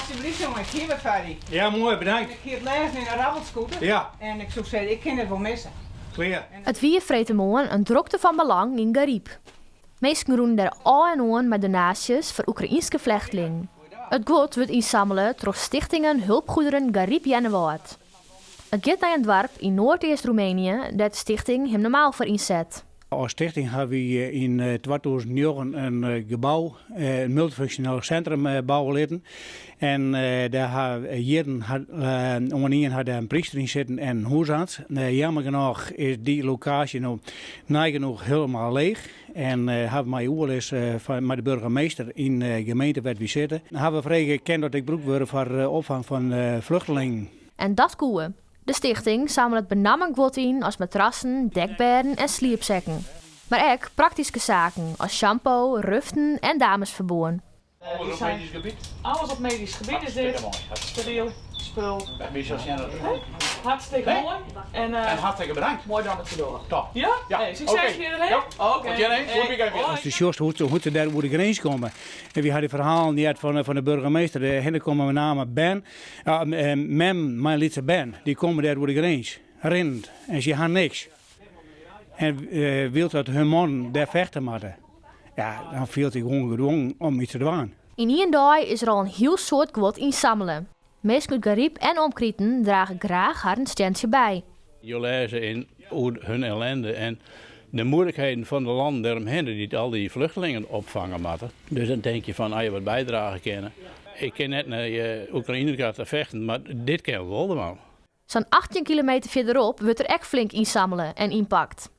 Alsjeblieft jonge, ik hie wat foar dy. Ja, moai, bedankt. Ik hie it lêzen yn 'e Rabbelskûte. Ja. En ik soe sizze, ik kin dit wol misse. Klear. It wie freedtemoarn in drokte fan belang yn Garyp. Minsken rûnen dêr ôf en oan mei donaasjes foar Oekraïnske flechtlingen. It guod wurdt ynsammele troch Stichtingen Hulpgoederen Garyp Earnewâld. It giet nei in doarp yn Noardeast-Roemenië dêr't de stichting him normaal foar ynset. As stichting hawwe wy yn 2009 in gebou, in multyfunksjoneel sintrum bouwe litten. En dêr ha jierren oanien hat dêr in pryster yn sitten en in húsarts. Jammer genôch is dy lokaasje no nigenoch hielendal leech. En hawwe mei oerlis mei de burgemeester yn de gemeente wêr't wy sitte, hawwe we frege kin dat ek brûkt wurde foar opfang fan vluchtelingen. En dat koe. De stichting sammelet benammen guod yn as matrassen, dekbêden en sliepsekken. Mar ek praktyske saken as shampoo, ruften en damesferbân. Alles op medysk gebiet? Alles op medysk gebiet is dit. Steriel spul. Hartstikke moai. En hartstikke bedankt. Moai dan it door. Top. Ja? Hey, sukses fierder hè? Oké. As du sjochst hoe't se dêr oer de grins komme. En wy ha dy ferhalen heard fan de burgemeester. Dêrhinne komme met name bern. Mem mei lytse bern, dy komme dêr oer de grins, rinnend, en sy ha niks. En wylst dat hun mannen dêr fechte moatte, ja, dan fielt dy gewoan gedwongen om iets te dwaan. Yn ien dei is der al in hiel soad guod ynsammele. Minsken út Garyp en omkriten drage graach harren stientsje by. Jo lêze yn oer hun ellende en de moeilijkheden fan de lannen dêromhinne dy't al dy vluchtelingen opfange moatte. Dus dan tink je fan, as je wat bydrage kinne. Ik kin net nei Oekraïne ta te fechten, mar dit kin we wol dwaan. Sa'n 18 kilometer fierderop wurdt der ek flink ynsammele en ynpakt.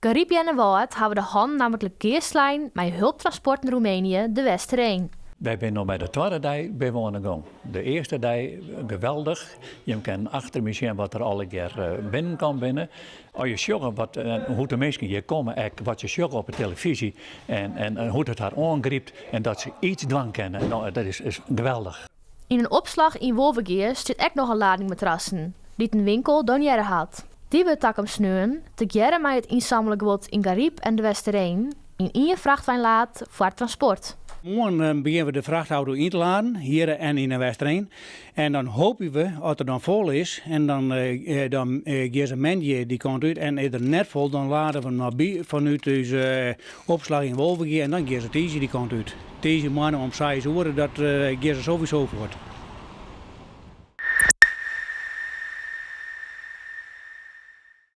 Garyp Earnewâld hawwe de hannen nammentlik gearslein mei Hulptransporten Roemenië De Westereen. Wy binne no mei de twadde dei binne we oan de gong. De earste dei geweldich. Jim kinne achter my sjen wat der allegear binnenkaam binne. As je sjogge wat, hoe't de minsken hjir komme, ek wat se sjogge op de telefyzje en, en hoe't it har oangrypt en dat se iets dwaan kinne, no, dat is, is geweldich. Yn in opslach yn Wolvegea stiet ek noch in lading matrassen, dy't in winkel donearre hat. Dy wurdt takom sneon, tegearre mei it ynsammele guod yn Garyp en De Westereen, yn ien frachtwein laat foar transport. Moarn begjinne we de frachtauto yn te laden, hjir en yn De Westereen. En dan hoopje we, as er dan fol is, en dan dan gean se moandei dy kant út en is er net fol, dan lade we him noch by fanút ús opslach yn Wolvegea en dan gean se tiisdei dy kant út. Tiisdeimoarn om seis oere, dat gean se sowieso fuort.